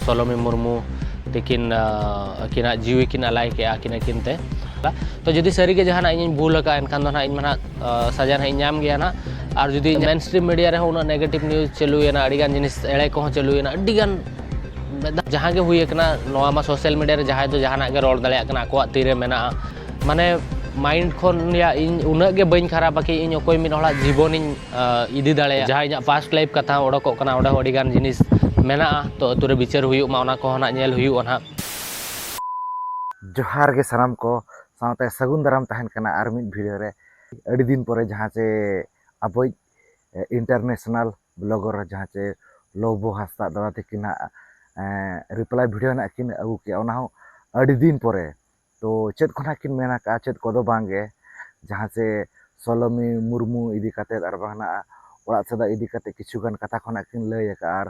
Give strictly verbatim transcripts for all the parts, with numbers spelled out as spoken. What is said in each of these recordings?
ᱥᱚᱞᱚᱢᱤ ᱢᱩᱨᱢᱩ ᱛᱤᱠᱤᱱ ᱟᱹᱠᱤᱱᱟᱜ ᱡᱤᱣᱤ ᱠᱤᱱ ᱟᱞᱟᱭ ᱠᱮᱜᱼᱟ ᱟᱹᱠᱤᱱ ᱟᱹᱠᱤᱱ ᱛᱮ᱾ ᱛᱚ ᱡᱩᱫᱤ ᱥᱟᱹᱨᱤᱜᱮ ᱡᱟᱦᱟᱱᱟᱜ ᱤᱧᱤᱧ ᱵᱷᱩᱞ ᱟᱠᱟᱫᱼᱟ, ᱮᱱᱠᱷᱟᱱ ᱫᱚ ᱱᱟᱦᱟᱜ ᱤᱧ ᱢᱟ ᱱᱟᱦᱟᱜ ᱥᱟᱡᱟ ᱱᱟᱦᱟᱜ ᱤᱧ ᱧᱟᱢ ᱜᱮᱭᱟ ᱱᱟᱦᱟᱜ᱾ ᱟᱨ ᱡᱩᱫᱤ ᱢᱮᱱ ᱥᱴᱨᱤᱢ ᱢᱤᱰᱤᱭᱟ ᱨᱮᱦᱚᱸ ᱩᱱᱟᱹᱜ ᱱᱮᱜᱮᱴᱤᱵᱷ ᱱᱤᱭᱩᱡᱽ ᱪᱟᱹᱞᱩᱭᱮᱱᱟ, ᱟᱹᱰᱤᱜᱟᱱ ᱡᱤᱱᱤᱥ ᱮᱲᱮ ᱠᱚᱦᱚᱸ ᱪᱟᱹᱞᱩᱭᱮᱱᱟ, ᱟᱹᱰᱤᱜᱟᱱ ᱡᱟᱦᱟᱸ ᱜᱮ ᱦᱩᱭ ᱟᱠᱟᱱᱟ, ᱱᱚᱣᱟ ᱢᱟ ᱥᱳᱥᱟᱞ ᱢᱤᱰᱤᱭᱟ ᱨᱮ ᱡᱟᱦᱟᱸᱭ ᱫᱚ ᱡᱟᱦᱟᱱᱟᱜ ᱜᱮ ᱨᱚᱲ ᱫᱟᱲᱮᱭᱟᱜ ᱠᱟᱱᱟ, ᱟᱠᱚᱣᱟᱜ ᱛᱤᱨᱮ ᱢᱮᱱᱟᱜᱼᱟ᱾ ᱢᱟᱱᱮ ᱢᱟᱭᱤᱱᱰ ᱠᱷᱚᱱ ᱭᱟ ᱤᱧ ᱩᱱᱟᱹᱜ ᱜᱮ ᱵᱟᱹᱧ ᱠᱷᱟᱨᱟᱯᱟ ᱠᱤ ᱤᱧ ᱚᱠᱚᱭ ᱢᱤᱫ ᱦᱚᱲᱟᱜ ᱡᱤᱵᱚᱱᱤᱧ ᱤᱫᱤ ᱫᱟᱲᱮᱭᱟᱜᱼᱟ᱾ ᱡᱟᱦᱟᱸ ᱤᱧᱟᱹᱜ ᱯᱟᱥᱴ ᱞᱟᱭᱤᱯᱷ ᱠᱟᱛᱷᱟ ᱚᱰᱚᱠᱚᱜ ᱠᱟᱱᱟ, ᱚᱸᱰᱮ ᱦᱚᱸ ᱟᱹᱰᱤᱜᱟᱱ ᱡᱤᱱᱤᱥ ᱢᱮᱱᱟᱜᱼᱟ᱾ ᱛᱚ ᱟᱹᱛᱩ ᱨᱮ ᱵᱤᱪᱟᱹᱨ ᱦᱩᱭᱩᱜ ᱢᱟ, ᱚᱱᱟ ᱠᱚᱦᱚᱸ ᱱᱟᱜ ᱧᱮᱞ ᱦᱩᱭᱩᱜᱼᱟ ᱱᱟᱦᱟᱜ᱾ ᱡᱚᱦᱟᱨ ᱜᱮ ᱥᱟᱱᱟᱢ ᱠᱚ ᱥᱟᱶᱛᱮ ᱥᱟᱹᱜᱩᱱ ᱫᱟᱨᱟᱢ ᱛᱟᱦᱮᱱ ᱠᱟᱱᱟ ᱟᱨ ᱢᱤᱫ ᱵᱷᱤᱰᱤᱭᱳ ᱨᱮ᱾ ᱟᱹᱰᱤ ᱫᱤᱱ ᱯᱚᱨᱮ ᱡᱟᱦᱟᱸ ᱪᱮ ᱟᱵᱚᱭᱤᱡ ᱤᱱᱴᱟᱨᱱᱮᱥᱱᱟᱞ ᱵᱞᱚᱜᱟᱨ ᱡᱟᱦᱟᱸ ᱪᱮ ᱞᱚᱵᱚ ᱦᱟᱸᱥᱫᱟ ᱫᱟᱫᱟ ᱛᱟᱹᱠᱤᱱ ᱦᱟᱸᱜ ᱨᱤᱯᱞᱟᱭ ᱵᱷᱤᱰᱤᱭᱳ ᱱᱟᱜ ᱠᱤᱱ ᱟᱹᱜᱩ ᱠᱮᱜᱼᱟ, ᱚᱱᱟ ᱦᱚᱸ ᱟᱹᱰᱤ ᱫᱤᱱ ᱯᱚᱨᱮ᱾ ᱛᱚ ᱪᱮᱫ ᱠᱚ ᱱᱟᱜ ᱠᱤᱱ ᱢᱮᱱ ᱟᱠᱟᱫᱼᱟ, ᱪᱮᱫ ᱠᱚᱫᱚ ᱵᱟᱝᱜᱮ, ᱡᱟᱦᱟᱸ ᱪᱮ ᱥᱚᱞᱚᱢᱤ ᱢᱩᱨᱢᱩ ᱤᱫᱤ ᱠᱟᱛᱮᱫ ᱟᱨ ᱵᱟᱝ ᱱᱟᱜ ᱚᱲᱟᱜ ᱥᱮᱫᱟᱜ ᱤᱫᱤ ᱠᱟᱛᱮᱫ ᱠᱤᱪᱷᱩ ᱜᱟᱱ ᱠᱟᱛᱷᱟ ᱠᱚ ᱱᱟᱜ ᱠᱤᱱ ᱞᱟᱹᱭ ᱟᱠᱟᱫᱼᱟ᱾ ᱟᱨ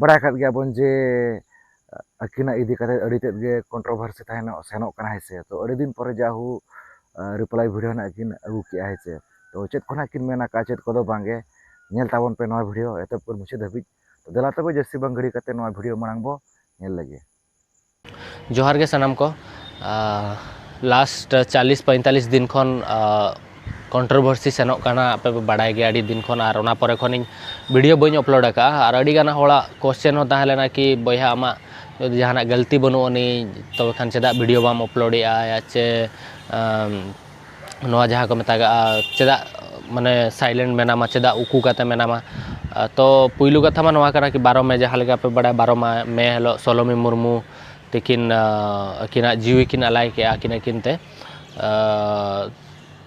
ᱵᱟᱲᱟᱭ ᱟᱠᱟᱫ ᱜᱮᱭᱟᱵᱚᱱ ᱡᱮ ᱟᱹᱠᱤᱱᱟᱜ ᱤᱫᱤ ᱠᱟᱛᱮᱫ ᱟᱹᱰᱤ ᱛᱮᱫ ᱜᱮ ᱠᱚᱱᱴᱨᱳᱵᱷᱟᱨᱥᱤ ᱛᱟᱦᱮᱱᱚᱜ ᱥᱮᱱᱚᱜ ᱠᱟᱱᱟ, ᱦᱮᱸ ᱥᱮ᱾ ᱛᱚ ᱟᱹᱰᱤ ᱫᱤᱱ ᱯᱚᱨᱮ ᱡᱟ ᱦᱩ ᱨᱤᱯᱞᱟᱭ ᱵᱷᱤᱰᱤᱭᱳ ᱱᱟᱜ ᱠᱤᱱ ᱟᱹᱜᱩ ᱠᱮᱜᱼᱟ, ᱦᱮᱸ ᱥᱮ᱾ ᱛᱚ ᱪᱮᱫ ᱠᱚ ᱱᱟᱜ ᱠᱤᱱ ᱢᱮᱱ ᱟᱠᱟᱫᱼᱟ, ᱪᱮᱫ ᱠᱚᱫᱚ ᱵᱟᱝᱜᱮ, ᱧᱮᱞ ᱛᱟᱵᱚᱱ ᱯᱮ ᱱᱚᱣᱟ ᱵᱷᱤᱰᱤᱭᱳ ᱮᱛᱚᱦᱚᱵ ᱠᱷᱚᱱ ᱢᱩᱪᱟᱹᱫ ᱫᱷᱟᱹᱵᱤᱡ᱾ ᱛᱚ ᱫᱮᱞᱟ ᱛᱚᱵᱮ ᱡᱟᱹᱥᱛᱤ ᱵᱟᱝ ᱜᱷᱟᱹᱲᱤ ᱠᱟᱛᱮ ᱱᱚᱣᱟ ᱵᱷᱤᱰᱤᱭᱳ ᱢᱟᱲᱟᱝ ᱵᱚ ᱧᱮᱞ ᱞᱮᱜᱮ᱾ ᱡᱚᱦᱟᱨ ᱜᱮ ᱥᱟᱱᱟᱢ ᱠᱚ᱾ ᱞᱟᱥᱴ ᱪᱟᱞᱤᱥ ᱯᱚᱸᱭᱛᱟᱞᱤᱥ ᱫᱤᱱ ᱠᱷᱚᱱ ᱠᱚᱱᱴᱨᱳᱵᱷᱟᱨᱥᱤ ᱥᱮᱱᱚᱜ ᱠᱟᱱᱟ, ᱟᱯᱮ ᱯᱮ ᱵᱟᱲᱟᱭ ᱜᱮᱭᱟ, ᱟᱹᱰᱤ ᱫᱤᱱ ᱠᱷᱚᱱ᱾ ᱟᱨ ᱚᱱᱟ ᱯᱚᱨᱮ ᱠᱷᱚᱱ ᱤᱧ ᱵᱷᱤᱰᱤᱭᱳ ᱵᱟᱹᱧ ᱟᱯᱞᱳᱰ ᱟᱠᱟᱫᱼᱟ᱾ ᱟᱨ ᱟᱹᱰᱤ ᱜᱟᱱ ᱦᱚᱲᱟᱜ ᱠᱚᱥᱪᱮᱱ ᱦᱚᱸ ᱛᱟᱦᱮᱸ ᱞᱮᱱᱟ ᱠᱤ ᱵᱚᱭᱦᱟ ᱟᱢᱟᱜ ᱡᱩᱫᱤ ᱡᱟᱦᱟᱱᱟᱜ ᱜᱟᱹᱞᱛᱤ ᱵᱟᱹᱱᱩᱜ ᱟᱹᱱᱤᱡ, ᱛᱚᱵᱮ ᱠᱷᱟᱱ ᱪᱮᱫᱟᱜ ᱵᱷᱤᱰᱤᱭᱳ ᱵᱟᱢ ᱟᱯᱞᱳᱰᱮᱜᱼᱟ? ᱭᱟ ᱪᱮ ᱟᱢ, ᱱᱚᱣᱟ ᱡᱟᱦᱟᱸ ᱠᱚ ᱢᱮᱛᱟᱜᱟᱜᱼᱟ, ᱪᱮᱫᱟᱜ ᱢᱟᱱᱮ ᱥᱟᱭᱞᱮᱱᱴ ᱢᱮᱱᱟᱢᱟ, ᱪᱮᱫᱟᱜ ᱩᱠᱩ ᱠᱟᱛᱮ ᱢᱮᱱᱟᱢᱟ? ᱟᱨ ᱛᱚ ᱯᱩᱭᱞᱩ ᱠᱟᱛᱷᱟ ᱢᱟ ᱱᱚᱣᱟ ᱠᱟᱱᱟ ᱠᱤ ᱵᱟᱨᱚ ᱢᱮ, ᱡᱟᱦᱟᱸ ᱞᱮᱠᱟ ᱯᱮ ᱵᱟᱲᱟᱭᱟ, ᱵᱟᱨᱚ ᱢᱟ-, ᱢᱮ ᱦᱤᱞᱳᱜ ᱥᱚᱞᱚᱢᱤ ᱢᱩᱨᱢᱩ ᱛᱤᱠᱤᱱ ᱟᱹᱠᱤᱱᱟᱜ ᱡᱤᱣᱤ ᱠᱤᱱ ᱟᱞᱟᱭ ᱠᱮᱜᱼᱟ ᱟᱹᱠᱤᱱ ᱟᱹᱠᱤᱱ ᱛᱮ᱾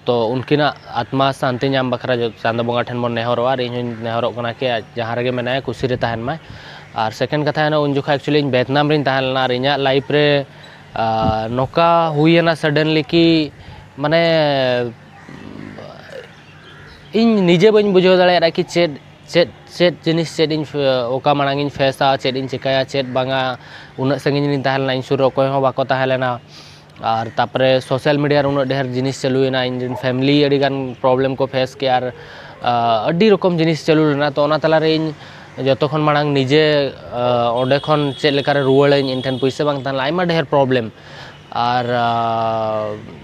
ᱛᱚ ᱩᱱᱠᱤᱱᱟᱜ ᱟᱛᱢᱟ ᱥᱟᱱᱛᱤ ᱧᱟᱢ ᱵᱟᱠᱷᱨᱟ ᱡᱚ-, ᱪᱟᱸᱫᱚ ᱵᱚᱸᱜᱟ ᱴᱷᱮᱱ ᱵᱚᱱ ᱱᱮᱦᱚᱨᱚᱜᱼᱟ᱾ ᱟᱨ ᱤᱧ ᱦᱚᱸᱧ ᱱᱮᱦᱚᱨᱚᱜ ᱠᱟᱱᱟ ᱠᱤ ᱟᱡ ᱡᱟᱦᱟᱸ ᱨᱮᱜᱮ ᱢᱮᱱᱟᱭᱟ ᱠᱩᱥᱤ ᱨᱮ ᱛᱟᱦᱮᱱ ᱢᱟᱭ᱾ ᱟᱨ ᱥᱮᱠᱮᱱᱰ ᱠᱟᱛᱷᱟ ᱦᱩᱭᱱᱟ, ᱩᱱ ᱡᱚᱠᱷᱟᱡ ᱮᱠᱪᱩᱭᱮᱞᱤ ᱤᱧ ᱵᱷᱮᱛᱱᱟᱢ ᱨᱤᱧ ᱛᱟᱦᱮᱸ ᱞᱮᱱᱟ ᱟᱨ ᱤᱧᱟᱹᱜ ᱞᱟᱭᱤᱯᱷ ᱨᱮ ᱟᱨ ᱱᱚᱝᱠᱟ ᱦᱩᱭᱮᱱᱟ ᱥᱟᱰᱮᱱᱞᱤ ᱠᱤ ᱢᱟᱱᱮ ᱤᱧ ᱱᱤᱡᱮ ᱵᱟᱹᱧ ᱵᱩᱡᱷᱟᱹᱣ ᱫᱟᱲᱮᱭᱟᱜᱼᱟ ᱠᱤ ᱪᱮᱫ ᱪᱮᱫ ᱪᱮᱫ ᱡᱤᱱᱤᱥ ᱪᱮᱫ ᱤᱧ ᱚᱠᱟ ᱢᱟᱲᱟᱝ ᱤᱧ ᱯᱷᱮᱥᱟ, ᱪᱮᱫ ᱤᱧ ᱪᱤᱠᱟᱹᱭᱟ, ᱪᱮᱫ ᱵᱟᱝᱟ᱾ ᱩᱱᱟᱹᱜ ᱥᱟᱺᱜᱤᱧ ᱨᱤᱧ ᱛᱟᱦᱮᱸ ᱞᱮᱱᱟ, ᱤᱧ ᱥᱩᱨ ᱨᱮ ᱚᱠᱚᱭ ᱦᱚᱸ ᱵᱟᱠᱚ ᱛᱟᱦᱮᱸ ᱞᱮᱱᱟ᱾ ᱟᱨ ᱛᱟᱨᱯᱚᱨᱮ ᱥᱳᱥᱟᱞ ᱢᱤᱰᱤᱭᱟ ᱨᱮ ᱩᱱᱟᱹᱜ ᱰᱷᱮᱨ ᱡᱤᱱᱤᱥ ᱪᱟᱹᱞᱩᱭᱮᱱᱟ, ᱤᱧ ᱨᱮᱱ ᱯᱷᱮᱢᱮᱞᱤ ᱟᱹᱰᱤ ᱜᱟᱱ ᱯᱨᱚᱵᱞᱮᱢ ᱠᱚ ᱯᱷᱮᱥ ᱠᱮᱜᱼᱟ᱾ ᱟᱨ ᱟᱹᱰᱤ ᱨᱚᱠᱚᱢ ᱡᱤᱱᱤᱥ ᱪᱟᱹᱞᱩ ᱞᱮᱱᱟ᱾ ᱛᱚ ᱚᱱᱟ ᱛᱟᱞᱟᱨᱮ ᱤᱧ ᱡᱚᱛᱚ ᱠᱷᱚᱱ ᱢᱟᱲᱟᱝ ᱱᱤᱡᱮ ᱚᱸᱰᱮ ᱠᱷᱚᱱ ᱪᱮᱫ ᱞᱮᱠᱟᱨᱮ ᱨᱩᱣᱟᱹᱲᱟᱹᱧ, ᱤᱧ ᱴᱷᱮᱱ ᱯᱩᱭᱥᱟᱹ ᱵᱟᱝ ᱛᱟᱦᱮᱸ ᱞᱮᱱᱟ, ᱟᱭᱢᱟ ᱰᱷᱮᱨ ᱯᱨᱚᱵᱞᱮᱢ᱾ ᱟᱨ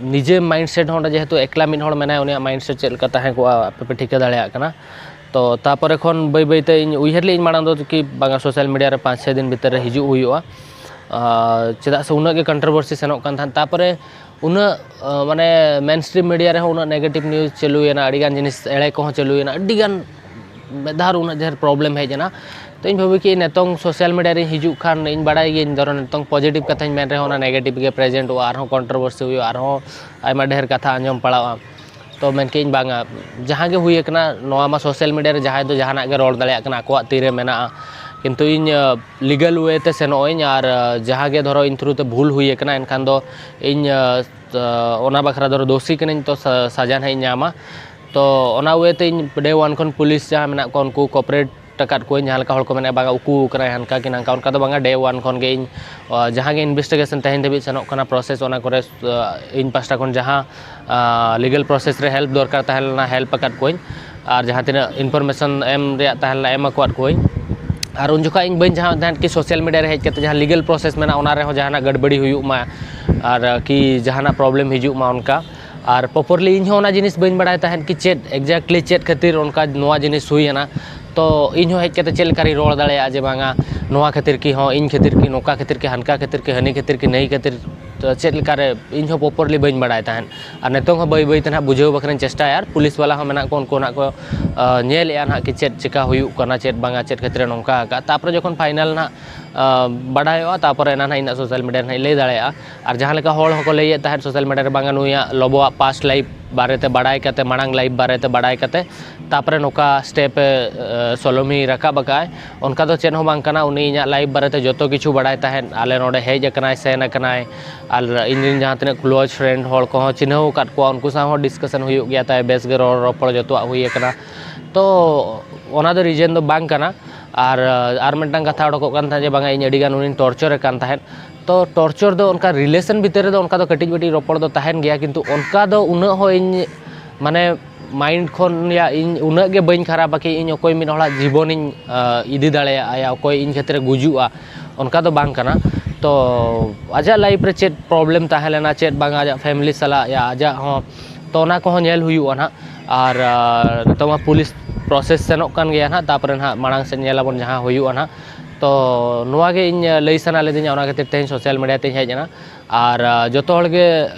ᱱᱤᱡᱮ ᱢᱟᱭᱤᱱᱰ ᱥᱮᱴ ᱦᱚᱸ ᱚᱸᱰᱮ ᱡᱮᱦᱮᱛᱩ ᱮᱠᱞᱟ ᱢᱤᱫ ᱦᱚᱲ ᱢᱮᱱᱟᱭᱟ, ᱩᱱᱤᱭᱟᱜ ᱢᱟᱭᱤᱱᱰ ᱥᱮᱴ ᱪᱮᱫ ᱞᱮᱠᱟ ᱛᱟᱦᱮᱸ ᱠᱚᱜᱼᱟ ᱟᱯᱮ ᱯᱮ ᱴᱷᱤᱠᱟᱹ ᱫᱟᱲᱮᱭᱟᱜ ᱠᱟᱱᱟ᱾ ᱛᱚ ᱛᱟᱯᱚᱨᱮ ᱠᱷᱚᱱ ᱵᱟᱹᱭ ᱵᱟᱹᱭᱛᱮ ᱤᱧ ᱩᱭᱦᱟᱹᱨ ᱞᱮᱫᱟᱹᱧ ᱢᱟᱲᱟᱝ ᱫᱚ ᱠᱤ ᱵᱟᱝᱟ, ᱥᱳᱥᱟᱞ ᱢᱤᱰᱤᱭᱟ ᱨᱮ ᱯᱟᱸᱪ ᱪᱷᱚᱭ ᱫᱤᱱ ᱵᱷᱤᱛᱤᱨ ᱨᱮ ᱦᱤᱡᱩᱜ ᱦᱩᱭᱩᱜᱼᱟ᱾ ᱪᱮᱫᱟᱜ ᱥᱮ ᱩᱱᱟᱹᱜ ᱜᱮ ᱠᱚᱱᱴᱨᱳᱵᱷᱟᱨᱥᱤ ᱥᱮᱱᱚᱜ ᱠᱟᱱ ᱛᱟᱦᱮᱸᱫ᱾ ᱛᱟᱯᱚᱨᱮ ᱩᱱᱟᱹᱜ ᱢᱟᱱᱮ ᱢᱮᱱ ᱥᱴᱨᱤᱢ ᱢᱤᱰᱤᱭᱟ ᱨᱮᱦᱚᱸ ᱩᱱᱟᱹᱜ ᱱᱮᱜᱮᱴᱤᱵᱷ ᱱᱤᱭᱩᱡᱽ ᱪᱟᱹᱞᱩᱭᱮᱱᱟ, ᱟᱹᱰᱤᱜᱟᱱ ᱡᱤᱱᱤᱥ ᱮᱲᱮ ᱠᱚᱦᱚᱸ ᱪᱟᱹᱞᱩᱭᱮᱱᱟ, ᱟᱹᱰᱤᱜᱟᱱ ᱢᱤᱫ ᱫᱷᱟᱣ ᱨᱮ ᱩᱱᱟᱹᱜ ᱰᱷᱮᱨ ᱯᱨᱚᱵᱞᱮᱢ ᱦᱮᱡ ᱮᱱᱟ᱾ ᱛᱚ ᱤᱧ ᱵᱷᱟᱹᱵᱤ ᱠᱮᱫᱟᱹᱧ ᱱᱤᱛᱚᱝ ᱥᱳᱥᱟᱞ ᱢᱤᱰᱤᱭᱟ ᱨᱤᱧ ᱦᱤᱡᱩᱜ ᱠᱷᱟᱱ, ᱤᱧ ᱵᱟᱲᱟᱭ ᱜᱤᱭᱟᱹᱧ ᱫᱷᱚᱨᱚ ᱱᱤᱛᱚᱝ ᱯᱚᱡᱤᱴᱤᱵᱷ ᱠᱟᱛᱷᱟᱧ ᱢᱮᱱ ᱨᱮᱦᱚᱸ ᱚᱱᱟ ᱱᱮᱜᱮᱴᱤᱵᱷ ᱜᱮ ᱯᱨᱮᱡᱮᱱᱴᱚᱜᱼᱟ, ᱟᱨᱦᱚᱸ ᱠᱚᱱᱴᱨᱳᱵᱷᱟᱨᱥᱤ ᱦᱩᱭᱩᱜᱼᱟ, ᱟᱨᱦᱚᱸ ᱟᱭᱢᱟ ᱰᱷᱮᱨ ᱠᱟᱛᱷᱟ ᱟᱸᱡᱚᱢ ᱯᱟᱲᱟᱜᱼᱟ᱾ ᱛᱚ ᱢᱮᱱ ᱠᱮᱫᱟᱹᱧ ᱵᱟᱝᱟ, ᱡᱟᱦᱟᱸ ᱜᱮ ᱦᱩᱭ ᱟᱠᱟᱱᱟ, ᱱᱚᱣᱟ ᱢᱟ ᱥᱳᱥᱟᱞ ᱢᱤᱰᱤᱭᱟ ᱨᱮ ᱡᱟᱦᱟᱸᱭ ᱫᱚ ᱡᱟᱦᱟᱱᱟᱜ ᱜᱮ ᱨᱚᱲ ᱫᱟᱲᱮᱭᱟᱜ ᱠᱟᱱᱟ, ᱟᱠᱚᱣᱟᱜ ᱛᱤᱨᱮ ᱢᱮᱱᱟᱜᱼᱟ᱾ ᱠᱤᱱᱛᱩ ᱤᱧ ᱞᱤᱜᱟᱞ ᱳᱭᱮ ᱛᱮ ᱥᱮᱱᱚᱜ ᱟᱹᱧ, ᱟᱨ ᱡᱟᱦᱟᱸ ᱜᱮ ᱫᱷᱚᱨᱚ ᱤᱧ ᱛᱷᱨᱩ ᱛᱮ ᱵᱷᱩᱞ ᱦᱩᱭ ᱟᱠᱟᱱᱟ, ᱮᱱᱠᱷᱟᱱ ᱫᱚ ᱤᱧ ᱚᱱᱟ ᱵᱟᱠᱷᱨᱟ ᱫᱷᱚᱨᱚ ᱫᱳᱥᱤ ᱠᱟᱹᱱᱟᱹᱧ, ᱛᱚ ᱥᱟᱡᱟ ᱱᱟᱦᱟᱜ ᱤᱧ ᱧᱟᱢᱟ᱾ ᱛᱚ ᱚᱱᱟ ᱳᱭᱮ ᱛᱮ ᱤᱧ ᱰᱮ ᱳᱣᱟᱱ ᱠᱷᱚᱱ ᱯᱩᱞᱤᱥ ᱡᱟᱦᱟᱸ ᱢᱮᱱᱟᱜ ᱠᱚᱣᱟ, ᱩᱱᱠᱩ ᱠᱚᱯᱟᱨᱮᱴ ᱟᱠᱟᱫ ᱠᱚᱣᱟᱧ᱾ ᱡᱟᱦᱟᱸ ᱞᱮᱠᱟ ᱦᱚᱲ ᱠᱚ ᱢᱮᱱᱟ, ᱵᱟᱝᱟ ᱩᱠᱩ ᱠᱟᱱᱟᱭ, ᱦᱟᱱᱠᱟ ᱠᱤ ᱱᱟᱝᱠᱟ, ᱚᱱᱠᱟ ᱫᱚ ᱵᱟᱝᱟ᱾ ᱰᱮ ᱳᱣᱟᱱ ᱠᱷᱚᱱ ᱜᱮ ᱤᱧ ᱡᱟᱦᱟᱸ ᱜᱮ ᱤᱱᱵᱷᱮᱥᱴᱤᱜᱮᱥᱚᱱ ᱛᱮᱦᱮᱧ ᱫᱷᱟᱹᱵᱤᱡ ᱥᱮᱱᱚᱜ ᱠᱟᱱᱟ, ᱯᱨᱚᱥᱮᱥ, ᱚᱱᱟ ᱠᱚᱨᱮ ᱤᱧ ᱯᱟᱥᱴᱟ ᱠᱷᱚᱱ ᱡᱟᱦᱟᱸ ᱞᱤᱜᱟᱞ ᱯᱨᱚᱥᱮᱥ ᱨᱮ ᱦᱮᱞᱯ ᱫᱚᱨᱠᱟᱨ ᱛᱟᱦᱮᱸ ᱞᱮᱱᱟ, ᱦᱮᱞᱯ ᱟᱠᱟᱫ ᱠᱚᱣᱟᱧ᱾ ᱟᱨ ᱡᱟᱦᱟᱸ ᱛᱤᱱᱟᱹᱜ ᱤᱱᱯᱷᱚᱨᱢᱮᱥᱚᱱ ᱮᱢ ᱨᱮᱭᱟᱜ ᱛᱟᱦᱮᱸ ᱞᱮᱱᱟ, ᱮᱢ ᱟᱠᱟᱫ ᱠᱚᱣᱟᱧ᱾ ᱟᱨ ᱩᱱ ᱡᱚᱠᱷᱟᱡ ᱤᱧ ᱵᱟᱹᱧ ᱪᱟᱦᱟᱣᱮᱫ ᱛᱟᱦᱮᱸᱫ ᱠᱤ ᱥᱳᱥᱟᱞ ᱢᱤᱰᱤᱭᱟ ᱨᱮ ᱦᱮᱡ ᱠᱟᱛᱮ ᱡᱟᱦᱟᱸ ᱞᱤᱜᱟᱞ ᱯᱨᱚᱥᱮᱥ ᱢᱮᱱᱟᱜᱼᱟ, ᱚᱱᱟ ᱨᱮᱦᱚᱸ ᱡᱟᱦᱟᱱᱟᱜ ᱜᱟᱹᱰᱵᱟᱹᱲᱤ ᱦᱩᱭᱩᱜ ᱢᱟ, ᱟᱨ ᱠᱤ ᱡᱟᱦᱟᱱᱟᱜ ᱯᱨᱚᱵᱞᱮᱢ ᱦᱤᱡᱩᱜ ᱢᱟ ᱚᱱᱠᱟ᱾ ᱟᱨ ᱯᱨᱚᱯᱟᱨᱞᱤ ᱤᱧ ᱦᱚᱸ ᱚᱱᱟ ᱡᱤᱱᱤᱥ ᱵᱟᱹᱧ ᱵᱟᱲᱟᱭ ᱛᱟᱦᱮᱸᱫ ᱠᱤ ᱪᱮᱫ ᱮᱠᱡᱮᱠᱴᱞᱤ ᱪᱮᱫ ᱠᱷᱟᱹᱛᱤᱨ ᱚᱱᱠᱟ ᱱᱚᱣᱟ ᱡᱤᱱᱤᱥ ᱦᱩᱭᱮᱱᱟ᱾ ᱛᱚ ᱤᱧ ᱦᱚᱸ ᱦᱮᱡ ᱠᱟᱛᱮ ᱪᱮᱫ ᱞᱮᱠᱟᱨᱤᱧ ᱨᱚᱲ ᱫᱟᱲᱮᱭᱟᱜᱼᱟ ᱡᱮ ᱵᱟᱝᱟ, ᱱᱚᱣᱟ ᱠᱷᱟᱹᱛᱤᱨ ᱠᱤ ᱦᱚᱸ, ᱤᱧ ᱠᱷᱟᱹᱛᱤᱨ ᱠᱤ, ᱱᱚᱝᱠᱟ ᱠᱷᱟᱹᱛᱤᱨ ᱠᱤ, ᱦᱟᱱᱠᱟ ᱠᱷᱟᱹᱛᱤᱨ ᱠᱤ, ᱦᱟᱹᱱᱤ ᱠᱷᱟᱹᱛᱤᱨ ᱠᱤ, ᱱᱟᱹᱭ ᱠᱷᱟᱹᱛᱤᱨ, ᱛᱚ ᱪᱮᱫ ᱞᱮᱠᱟᱨᱮ ᱤᱧ ᱦᱚᱸ ᱯᱨᱚᱯᱟᱨᱞᱤ ᱵᱟᱹᱧ ᱵᱟᱲᱟᱭ ᱛᱟᱦᱮᱸᱫ᱾ ᱟᱨ ᱱᱤᱛᱚᱝ ᱦᱚᱸ ᱵᱟᱹᱭ ᱵᱟᱹᱭ ᱛᱮ ᱱᱟᱦᱟᱜ ᱵᱩᱡᱷᱟᱹᱣ ᱵᱟᱠᱷᱨᱟᱧ ᱪᱮᱥᱴᱟᱭᱟ, ᱟᱨ ᱯᱩᱞᱤᱥ ᱵᱟᱞᱟ ᱦᱚᱸ ᱢᱮᱱᱟᱜ ᱠᱚ, ᱩᱱᱠᱩ ᱱᱟᱦᱟᱜ ᱠᱚ ᱧᱮᱞᱮᱫᱼᱟ ᱱᱟᱦᱟᱜ ᱠᱤ ᱪᱮᱫ ᱪᱮᱠᱟ ᱦᱩᱭᱩᱜ ᱠᱟᱱᱟ, ᱪᱮᱫ ᱵᱟᱝᱟ, ᱪᱮᱫ ᱠᱷᱟᱹᱛᱤᱨ ᱱᱚᱝᱠᱟ ᱟᱠᱟᱫ᱾ ᱛᱟᱯᱚᱨᱮ ᱡᱚᱠᱷᱚᱱ ᱯᱷᱟᱭᱱᱟᱞ ᱱᱟᱦᱟᱜ ᱵᱟᱰᱟᱭᱚᱜᱼᱟ, ᱛᱟᱯᱚᱨᱮ ᱮᱱᱟ ᱱᱟᱦᱟᱜ ᱤᱧ ᱱᱟᱦᱟᱜ ᱥᱳᱥᱟᱞ ᱢᱤᱰᱤᱭᱟ ᱨᱮ ᱱᱟᱦᱟᱜ ᱤᱧ ᱞᱟᱹᱭ ᱫᱟᱲᱮᱭᱟᱜᱼᱟ᱾ ᱟᱨ ᱡᱟᱦᱟᱸ ᱞᱮᱠᱟ ᱦᱚᱲ ᱦᱚᱸᱠᱚ ᱞᱟᱹᱭᱮᱫ ᱛᱟᱦᱮᱸᱫ ᱥᱳᱥᱟᱞ ᱢᱤᱰᱤᱭᱟ ᱨᱮ, ᱵᱟᱝᱟ ᱱᱩᱭᱟᱜ ᱞᱚᱵᱚᱣᱟᱜ ᱯᱟᱥᱴ ᱞᱟᱭᱤᱯᱷ ᱵᱟᱨᱮᱛᱮ ᱵᱟᱲᱟᱭ ᱠᱟᱛᱮ, ᱢᱟᱲᱟᱝ ᱞᱟᱭᱤᱯᱷ ᱵᱟᱨᱮᱛᱮ ᱵᱟᱲᱟᱭ ᱠᱟᱛᱮ, ᱛᱟᱯᱚᱨᱮ ᱱᱚᱝᱠᱟ ᱥᱴᱮᱯ ᱮ ᱥᱳᱞᱳᱢᱤ ᱨᱟᱠᱟᱵ ᱟᱠᱟᱫᱼᱟᱭ, ᱚᱱᱠᱟ ᱫᱚ ᱪᱮᱫ ᱦᱚᱸ ᱵᱟᱝ ᱠᱟᱱᱟ᱾ ᱩᱱᱤ ᱤᱧᱟᱹᱜ ᱞᱟᱭᱤᱯᱷ ᱵᱟᱨᱮᱛᱮ ᱡᱚᱛᱚ ᱠᱤᱪᱷᱩ ᱵᱟᱲᱟᱭ ᱛᱟᱦᱮᱸᱫ, ᱟᱞᱮ ᱱᱚᱰᱮ ᱦᱮᱡ ᱟᱠᱟᱱᱟᱭ, ᱥᱮᱱ ᱟᱠᱟᱱᱟᱭ, ᱟᱨ ᱤᱧ ᱨᱮᱱ ᱡᱟᱦᱟᱸ ᱛᱤᱱᱟᱹᱜ ᱠᱞᱳᱡᱽ ᱯᱷᱨᱮᱱᱰ ᱦᱚᱲ ᱠᱚᱦᱚᱸ ᱪᱤᱱᱦᱟᱹᱣ ᱟᱠᱟᱫ ᱠᱚᱣᱟ, ᱩᱱᱠᱩ ᱥᱟᱶ ᱦᱚᱸ ᱰᱤᱥᱠᱟᱥᱚᱱ ᱦᱩᱭᱩᱜ ᱜᱮᱭᱟ ᱛᱟᱭ, ᱵᱮᱥ ᱜᱮ ᱨᱚᱲ ᱨᱚᱯᱚᱲ ᱡᱚᱛᱚᱣᱟᱜ ᱦᱩᱭ ᱟᱠᱟᱱᱟ᱾ ᱛᱚ ᱚᱱᱟ ᱫᱚ ᱨᱤᱡᱮᱱ ᱫᱚ ᱵᱟᱝ ᱠᱟᱱᱟ᱾ ᱟᱨ ᱟᱨ ᱢᱤᱫᱴᱟᱝ ᱠᱟᱛᱷᱟ ᱚᱰᱚᱠᱚᱜ ᱠᱟᱱ ᱛᱟᱦᱮᱸᱫ ᱡᱮ ᱵᱟᱝᱟ, ᱤᱧ ᱟᱹᱰᱤᱜᱟᱱ ᱩᱱᱤᱧ ᱴᱚᱨᱪᱚᱨᱮ ᱠᱟᱱ ᱛᱟᱦᱮᱸᱫ᱾ ᱛᱚ ᱴᱚᱨᱪᱚᱨ ᱫᱚ ᱚᱱᱠᱟ ᱨᱤᱞᱮᱥᱚᱱ ᱵᱷᱤᱛᱤᱨ ᱨᱮᱫᱚ ᱚᱱᱠᱟ ᱫᱚ ᱠᱟᱹᱴᱤᱡ ᱢᱟᱹᱴᱤᱡ ᱨᱚᱯᱚᱲ ᱫᱚ ᱛᱟᱦᱮᱱ ᱜᱮᱭᱟ, ᱠᱤᱱᱛᱩ ᱚᱱᱠᱟ ᱫᱚ ᱩᱱᱟᱹᱜ ᱦᱚᱸ ᱤᱧ ᱢᱟᱱᱮ ᱢᱟᱭᱤᱱᱰ ᱠᱷᱚᱱ ᱭᱟ ᱤᱧ ᱩᱱᱟᱹᱜ ᱜᱮ ᱵᱟᱹᱧ ᱠᱷᱟᱨᱟᱯᱟ ᱠᱤ ᱤᱧ ᱚᱠᱚᱭ ᱢᱤᱫ ᱦᱚᱲᱟᱜ ᱡᱤᱵᱚᱱᱤᱧ ᱤᱫᱤ ᱫᱟᱲᱮᱭᱟᱜᱼᱟ, ᱭᱟ ᱚᱠᱚᱭ ᱤᱧ ᱠᱷᱟᱹᱛᱤᱨ ᱮ ᱜᱩᱡᱩᱜᱼᱟ, ᱚᱱᱠᱟ ᱫᱚ ᱵᱟᱝ ᱠᱟᱱᱟ᱾ ᱛᱚ ᱟᱡᱟᱜ ᱞᱟᱭᱤᱯᱷ ᱨᱮ ᱪᱮᱫ ᱯᱨᱚᱵᱞᱮᱢ ᱛᱟᱦᱮᱸ ᱞᱮᱱᱟ, ᱪᱮᱫ ᱵᱟᱝᱟ ᱟᱡᱟᱜ ᱯᱷᱮᱢᱤᱞᱤ ᱥᱟᱞᱟᱜ ᱭᱟ ᱟᱡᱟᱜ ᱦᱚᱸ, ᱛᱚ ᱚᱱᱟ ᱠᱚᱦᱚᱸ ᱧᱮᱞ ᱦᱩᱭᱩᱜᱼᱟ ᱱᱟᱦᱟᱜ᱾ ᱟᱨ ᱱᱤᱛᱚᱜ ᱢᱟ ᱯᱩᱞᱤᱥ ᱯᱨᱚᱥᱮᱥ ᱥᱮᱱᱚᱜ ᱠᱟᱱ ᱜᱮᱭᱟ ᱱᱟᱦᱟᱜ, ᱛᱟᱨᱯᱚᱨᱮ ᱱᱟᱦᱟᱜ ᱢᱟᱲᱟᱝ ᱥᱮᱫ ᱧᱮᱞ ᱟᱵᱚᱱ ᱡᱟᱦᱟᱸ ᱦᱩᱭᱩᱜᱼᱟ ᱱᱟᱦᱟᱜ᱾ ᱛᱚ ᱱᱚᱣᱟ ᱜᱮ ᱤᱧ ᱞᱟᱹᱭ ᱥᱟᱱᱟ ᱞᱤᱫᱤᱧᱟ, ᱚᱱᱟ ᱠᱷᱟᱹᱛᱤᱨ ᱛᱮᱦᱮᱧ ᱥᱳᱥᱟᱞ ᱢᱤᱰᱤᱭᱟ ᱛᱮᱧ ᱦᱮᱡ ᱮᱱᱟ᱾ ᱟᱨ ᱡᱚᱛᱚ ᱦᱚᱲ ᱜᱮ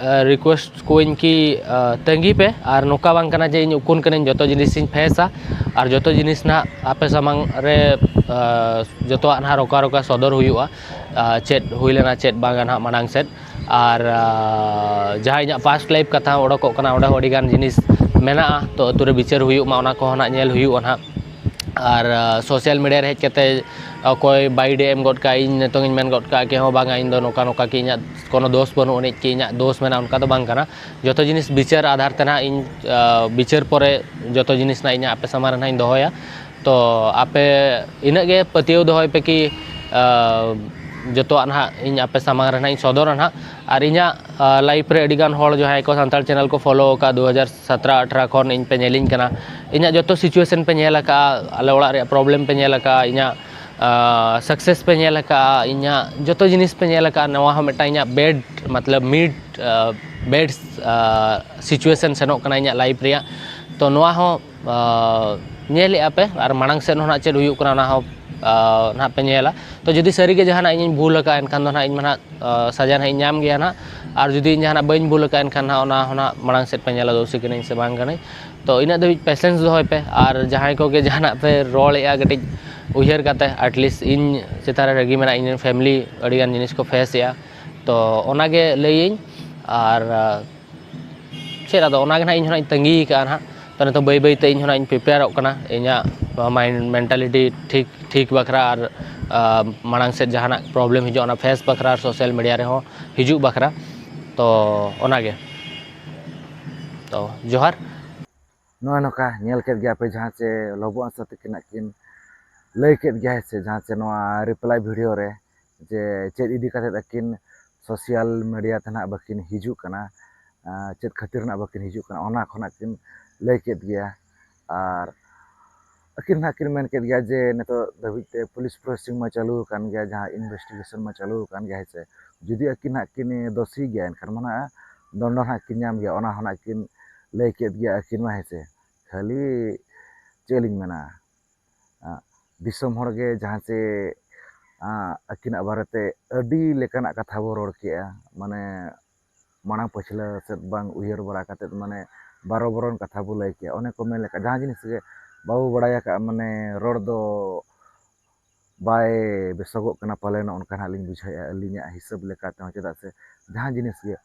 ᱨᱤᱠᱩᱭᱮᱥᱴ ᱠᱚᱣᱟᱧ ᱠᱤ ᱛᱟᱺᱜᱤ ᱯᱮ, ᱟᱨ ᱱᱚᱝᱠᱟ ᱵᱟᱝ ᱠᱟᱱᱟ ᱡᱮ ᱤᱧ ᱩᱠᱩᱱ ᱠᱟᱹᱱᱟᱹᱧ, ᱡᱚᱛᱚ ᱡᱤᱱᱤᱥ ᱤᱧ ᱯᱷᱮᱥᱟ ᱟᱨ ᱡᱚᱛᱚ ᱡᱤᱱᱤᱥ ᱱᱟᱦᱟᱜ ᱟᱯᱮ ᱥᱟᱢᱟᱝ ᱨᱮ ᱡᱚᱛᱚᱣᱟᱜ ᱱᱟᱦᱟᱜ ᱨᱚᱠᱟ ᱨᱚᱠᱟ ᱥᱚᱫᱚᱨ ᱦᱩᱭᱩᱜᱼᱟ᱾ ᱪᱮᱫ ᱦᱩᱭ ᱞᱮᱱᱟ, ᱪᱮᱫ ᱵᱟᱝᱟ ᱱᱟᱦᱟᱜ ᱢᱟᱲᱟᱝ ᱥᱮᱫ᱾ ᱟᱨ ᱡᱟᱦᱟᱸ ᱤᱧᱟᱹᱜ ᱯᱟᱥᱴ ᱞᱟᱭᱤᱯᱷ ᱠᱟᱛᱷᱟ ᱚᱰᱚᱠᱚᱜ ᱠᱟᱱᱟ, ᱚᱸᱰᱮ ᱦᱚᱸ ᱟᱹᱰᱤᱜᱟᱱ ᱡᱤᱱᱤᱥ ᱢᱮᱱᱟᱜᱼᱟ, ᱛᱚ ᱟᱹᱛᱩ ᱨᱮ ᱵᱤᱪᱟᱹᱨ ᱦᱩᱭᱩᱜ ᱢᱟ, ᱚᱱᱟ ᱠᱚᱦᱚᱸ ᱱᱟᱦᱟᱜ ᱧᱮᱞ ᱦᱩᱭᱩᱜᱼᱟ ᱱᱟᱦᱟᱜ᱾ ᱟᱨ ᱥᱳᱥᱟᱞ ᱢᱤᱰᱤᱭᱟ ᱨᱮ ᱦᱮᱡ ᱠᱟᱛᱮ ᱚᱠᱚᱭ ᱵᱟᱭᱤᱰ ᱮ ᱮᱢ ᱜᱚᱫ ᱠᱟᱜᱼᱟ, ᱤᱧ ᱱᱤᱛᱚᱝ ᱤᱧ ᱢᱮᱱ ᱜᱚᱫ ᱠᱟᱜᱼᱟ ᱠᱮ ᱦᱚᱸ ᱵᱟᱝᱟ, ᱤᱧ ᱫᱚ ᱱᱚᱝᱠᱟ ᱱᱚᱝᱠᱟ ᱠᱤ ᱤᱧᱟᱹᱜ ᱠᱳᱱᱳ ᱫᱳᱥ ᱵᱟᱹᱱᱩᱜ ᱟᱹᱱᱤᱡ ᱠᱤ ᱤᱧᱟᱹᱜ ᱫᱳᱥ ᱢᱮᱱᱟᱜᱼᱟ, ᱚᱱᱠᱟ ᱫᱚ ᱵᱟᱝ ᱠᱟᱱᱟ᱾ ᱡᱚᱛᱚ ᱡᱤᱱᱤᱥ ᱵᱤᱪᱟᱹᱨ ᱟᱫᱷᱟᱨ ᱛᱮ ᱱᱟᱦᱟᱜ ᱤᱧ ᱵᱤᱪᱟᱹᱨ ᱯᱚᱨᱮ ᱡᱚᱛᱚ ᱡᱤᱱᱤᱥ ᱱᱟᱦᱟᱜ ᱤᱧ ᱟᱯᱮ ᱥᱟᱢᱟᱝ ᱨᱮ ᱱᱟᱦᱟᱜ ᱤᱧ ᱫᱚᱦᱚᱭᱟ᱾ ᱛᱚ ᱟᱯᱮ ᱤᱱᱟᱹᱜ ᱜᱮ ᱯᱟᱹᱛᱭᱟᱹᱣ ᱫᱚᱦᱚᱭ ᱯᱮ ᱠᱤ ᱡᱚᱛᱚᱣᱟᱜ ᱱᱟᱦᱟᱜ ᱤᱧ ᱟᱯᱮ ᱥᱟᱢᱟᱝ ᱨᱮ ᱱᱟᱦᱟᱜ ᱤᱧ ᱥᱚᱫᱚᱨᱟ ᱱᱟᱦᱟᱜ᱾ ᱟᱨ ᱤᱧᱟᱹᱜ ᱞᱟᱭᱤᱯᱷ ᱨᱮ ᱟᱹᱰᱤᱜᱟᱱ ᱦᱚᱲ ᱡᱟᱦᱟᱸᱭ ᱠᱚ ᱥᱟᱱᱛᱟᱲ ᱪᱮᱱᱮᱞ ᱠᱚ ᱯᱷᱚᱞᱳ ᱟᱠᱟᱫ, ᱫᱩ ᱦᱟᱡᱟᱨ ᱥᱟᱛᱨᱟ ᱟᱴᱷᱨᱟ ᱠᱷᱚᱱ ᱤᱧ ᱯᱮ ᱧᱮᱞᱤᱧ ᱠᱟᱱᱟ, ᱤᱧᱟᱹᱜ ᱡᱚᱛᱚ ᱥᱤᱪᱩᱭᱮᱥᱚᱱ ᱯᱮ ᱧᱮᱞ ᱟᱠᱟᱫᱼᱟ, ᱟᱞᱮ ᱚᱲᱟᱜ ᱨᱮᱭᱟᱜ ᱯᱨᱚᱵᱞᱮᱢ ᱯᱮ ᱧᱮᱞ ᱟᱠᱟᱫᱼᱟ, ᱤᱧᱟᱹᱜ ᱥᱟᱠᱥᱮᱥ ᱯᱮ ᱧᱮᱞ ᱟᱠᱟᱫᱼᱟ, ᱤᱧᱟᱹᱜ ᱡᱚᱛᱚ ᱡᱤᱱᱤᱥ ᱯᱮ ᱧᱮᱞ ᱟᱠᱟᱫᱼᱟ᱾ ᱱᱚᱣᱟ ᱦᱚᱸ ᱢᱤᱫᱴᱟᱝ ᱤᱧᱟᱹᱜ ᱵᱮᱰ ᱢᱚᱛᱞᱚᱵ ᱢᱤᱰ ᱵᱮᱰ ᱥᱤᱪᱩᱭᱮᱥᱚᱱ ᱥᱮᱱᱚᱜ ᱠᱟᱱᱟ ᱤᱧᱟᱹᱜ ᱞᱟᱭᱤᱯᱷ ᱨᱮᱭᱟᱜ᱾ ᱛᱚ ᱱᱚᱣᱟ ᱦᱚᱸ ᱧᱮᱞᱮᱫᱼᱟ ᱯᱮ, ᱟᱨ ᱢᱟᱲᱟᱝ ᱥᱮᱫ ᱦᱚᱸ ᱱᱟᱦᱟᱜ ᱪᱮᱫ ᱦᱩᱭᱩᱜ ᱠᱟᱱᱟ ᱚᱱᱟ ᱦᱚᱸ ᱱᱟᱦᱟᱜ ᱯᱮ ᱧᱮᱞᱟ᱾ ᱛᱚ ᱡᱩᱫᱤ ᱥᱟᱹᱨᱤᱜᱮ ᱡᱟᱦᱟᱱᱟᱜ ᱤᱧᱤᱧ ᱵᱷᱩᱞ ᱟᱠᱟᱫᱼᱟ, ᱮᱱᱠᱷᱟᱱ ᱫᱚ ᱱᱟᱦᱟᱜ ᱤᱧ ᱢᱟ ᱱᱟᱦᱟᱜ ᱥᱟᱡᱟ ᱱᱟᱦᱟᱜ ᱤᱧ ᱧᱟᱢ ᱜᱮᱭᱟ ᱱᱟᱦᱟᱜ᱾ ᱟᱨ ᱡᱩᱫᱤ ᱤᱧ ᱡᱟᱦᱟᱱᱟᱜ ᱵᱟᱹᱧ ᱵᱷᱩᱞ ᱟᱠᱟᱫᱼᱟ, ᱮᱱᱠᱷᱟᱱ ᱱᱟᱦᱟᱜ ᱚᱱᱟ ᱦᱚᱸ ᱱᱟᱦᱟᱜ ᱢᱟᱲᱟᱝ ᱥᱮᱫ ᱯᱮ ᱧᱮᱞᱟ ᱫᱳᱥᱤ ᱠᱟᱹᱱᱟᱹᱧ ᱥᱮ ᱵᱟᱝ ᱠᱟᱹᱱᱟᱹᱧ᱾ ᱛᱚ ᱤᱱᱟᱹᱜ ᱫᱷᱟᱹᱵᱤᱡ ᱯᱮᱥᱮᱱᱥ ᱫᱚᱦᱚᱭ ᱯᱮ, ᱟᱨ ᱡᱟᱦᱟᱸᱭ ᱠᱚᱜᱮ ᱡᱟᱦᱟᱱᱟᱜ ᱯᱮ ᱨᱚᱲᱮᱫᱼᱟ ᱠᱟᱹᱴᱤᱡ ᱩᱭᱦᱟᱹᱨ ᱠᱟᱛᱮ, ᱟᱴᱞᱤᱥᱴ ᱤᱧ ᱪᱮᱛᱟᱱ ᱨᱮ ᱨᱟᱹᱜᱤ ᱢᱮᱱᱟᱜ, ᱤᱧ ᱨᱮᱱ ᱯᱷᱮᱢᱤᱞᱤ ᱟᱹᱰᱤᱜᱟᱱ ᱡᱤᱱᱤᱥ ᱠᱚ ᱯᱷᱮᱥ ᱮᱫᱼᱟ᱾ ᱛᱚ ᱚᱱᱟᱜᱮ ᱞᱟᱹᱭᱟᱹᱧ᱾ ᱟᱨ ᱪᱮᱫ ᱟᱫᱚ ᱚᱱᱟᱜᱮ ᱱᱟᱦᱟᱜ ᱤᱧ ᱦᱚᱸ ᱱᱟᱦᱟᱜ ᱤᱧ ᱛᱟᱺᱜᱤ ᱟᱠᱟᱫᱼᱟ ᱱᱟᱦᱟᱜ᱾ ᱛᱚ ᱱᱤᱛᱚᱜ ᱵᱟᱹᱭ ᱵᱟᱹᱭᱛᱮ ᱤᱧ ᱦᱚᱸ ᱱᱟᱦᱟᱜ ᱤᱧ ᱯᱨᱤᱯᱮᱭᱟᱨᱚᱜ ᱠᱟᱱᱟ ᱤᱧᱟᱹᱜ ᱢᱟᱭᱤᱱᱰ ᱢᱮᱱᱴᱟᱞᱤᱴᱤ ᱴᱷᱤᱠ ᱴᱷᱤᱠ ᱵᱟᱠᱷᱨᱟ, ᱟᱨ ᱢᱟᱲᱟᱝ ᱥᱮᱫ ᱡᱟᱦᱟᱱᱟᱜ ᱯᱨᱚᱵᱞᱮᱢ ᱦᱤᱡᱩᱜᱼᱟ ᱚᱱᱟ ᱯᱷᱮᱥ ᱵᱟᱠᱷᱨᱟ, ᱟᱨ ᱥᱳᱥᱟᱞ ᱢᱤᱰᱤᱭᱟ ᱨᱮᱦᱚᱸ ᱦᱤᱡᱩᱜ ᱵᱟᱠᱷᱨᱟ᱾ ᱛᱚ ᱚᱱᱟᱜᱮ᱾ ᱛᱚ ᱡᱚᱦᱟᱨ᱾ ᱱᱚᱜᱼᱚᱭ ᱱᱚᱝᱠᱟ ᱧᱮᱞ ᱠᱮᱫ ᱜᱮᱭᱟ ᱯᱮ ᱡᱟᱦᱟᱸ ᱪᱮ ᱞᱚᱵᱚ ᱟᱸᱥᱟ ᱛᱟᱹᱠᱤᱱᱟᱜ ᱠᱤᱱ ᱞᱟᱹᱭ ᱠᱮᱫ ᱜᱮᱭᱟ, ᱦᱮᱸ ᱥᱮ, ᱡᱟᱦᱟᱸ ᱪᱮ ᱱᱚᱣᱟ ᱨᱤᱯᱞᱟᱭ ᱵᱷᱤᱰᱤᱭᱳ ᱨᱮ ᱡᱮ ᱪᱮᱫ ᱤᱫᱤ ᱠᱟᱛᱮᱫ ᱟᱹᱠᱤᱱ ᱥᱳᱥᱟᱞ ᱢᱤᱰᱤᱭᱟ ᱛᱮ ᱱᱟᱦᱟᱜ ᱵᱟᱹᱠᱤᱱ ᱦᱤᱡᱩᱜ ᱠᱟᱱᱟ, ᱟᱨ ᱪᱮᱫ ᱠᱷᱟᱹᱛᱤᱨ ᱱᱟᱦᱟᱜ ᱵᱟᱹᱠᱤᱱ ᱦᱤᱡᱩᱜ ᱠᱟᱱᱟ, ᱚᱱᱟ ᱠᱷᱚᱱᱟᱜ ᱠᱤᱱ ᱞᱟᱹᱭ ᱠᱮᱫ ᱜᱮᱭᱟ᱾ ᱟᱨ ᱟᱹᱠᱤᱱ ᱦᱟᱸᱜ ᱠᱤᱱ ᱢᱮᱱ ᱠᱮᱫ ᱜᱮᱭᱟ ᱡᱮ ᱱᱤᱛᱚᱜ ᱫᱷᱟᱹᱵᱤᱡ ᱛᱮ ᱯᱩᱞᱤᱥ ᱯᱨᱚᱥᱮᱥᱤᱝ ᱢᱟ ᱪᱟᱹᱞᱩ ᱟᱠᱟᱱ ᱜᱮᱭᱟ, ᱡᱟᱦᱟᱸ ᱤᱱᱵᱷᱮᱥᱴᱤᱜᱮᱥᱚᱱ ᱢᱟ ᱪᱟᱹᱞᱩ ᱟᱠᱟᱱ ᱜᱮᱭᱟ, ᱦᱮᱸ ᱥᱮ᱾ ᱡᱩᱫᱤ ᱟᱹᱠᱤᱱ ᱦᱟᱸᱜ ᱠᱤᱱ ᱫᱳᱥᱤ ᱜᱮᱭᱟ, ᱮᱱᱠᱷᱟᱱ ᱢᱟ ᱱᱟᱦᱟᱜ ᱫᱚᱱᱰᱚ ᱦᱟᱸᱜ ᱠᱤᱱ ᱧᱟᱢ ᱜᱮᱭᱟ, ᱚᱱᱟ ᱦᱚᱸ ᱱᱟᱦᱟᱜ ᱠᱤᱱ ᱞᱟᱹᱭ ᱠᱮᱫ ᱜᱮᱭᱟ ᱟᱹᱠᱤᱱ ᱢᱟ, ᱦᱮᱸ ᱥᱮ᱾ ᱠᱷᱟᱹᱞᱤ ᱪᱮᱫ ᱞᱤᱧ ᱢᱮᱱᱟ, ᱟᱸ, ᱫᱤᱥᱚᱢ ᱦᱚᱲ ᱜᱮ ᱡᱟᱦᱟᱸ ᱪᱮ, ᱟᱸ, ᱟᱹᱠᱤᱱᱟᱜ ᱵᱟᱨᱮᱛᱮ ᱟᱹᱰᱤ ᱞᱮᱠᱟᱱᱟᱜ ᱠᱟᱛᱷᱟ ᱵᱚ ᱨᱚᱲ ᱠᱮᱜᱼᱟ, ᱢᱟᱱᱮ ᱢᱟᱲᱟᱝ ᱯᱟᱹᱪᱷᱞᱟᱹ ᱥᱮᱫ ᱵᱟᱝ ᱩᱭᱦᱟᱹᱨ ᱵᱟᱲᱟ ᱠᱟᱛᱮᱫ, ᱢᱟᱱᱮ ᱵᱟᱨᱚ ᱵᱚᱨᱚᱱ ᱠᱟᱛᱷᱟ ᱵᱚ ᱞᱟᱹᱭ ᱠᱮᱜᱼᱟ᱾ ᱚᱱᱮ ᱠᱚ ᱢᱮᱱ ᱞᱮᱠᱟ, ᱡᱟᱦᱟᱸ ᱡᱤᱱᱤᱥ ᱜᱮ ᱵᱟᱵᱚ ᱵᱟᱲᱟᱭ ᱟᱠᱟᱫᱼᱟ, ᱢᱟᱱᱮ ᱨᱚᱲ ᱫᱚ ᱵᱟᱭ ᱵᱮᱥᱚᱜᱚᱜ ᱠᱟᱱᱟ ᱯᱟᱞᱮᱱ, ᱚᱱᱠᱟ ᱱᱟᱦᱟᱜ ᱞᱤᱧ ᱵᱩᱡᱷᱟᱹᱣᱮᱫᱼᱟ ᱟᱹᱞᱤᱧᱟᱜ ᱦᱤᱥᱟᱹᱵ ᱞᱮᱠᱟ ᱛᱮᱦᱚᱸ᱾ ᱪᱮᱫᱟᱜ ᱥᱮ ᱡᱟᱦᱟᱸ ᱡᱤᱱᱤᱥ ᱜᱮ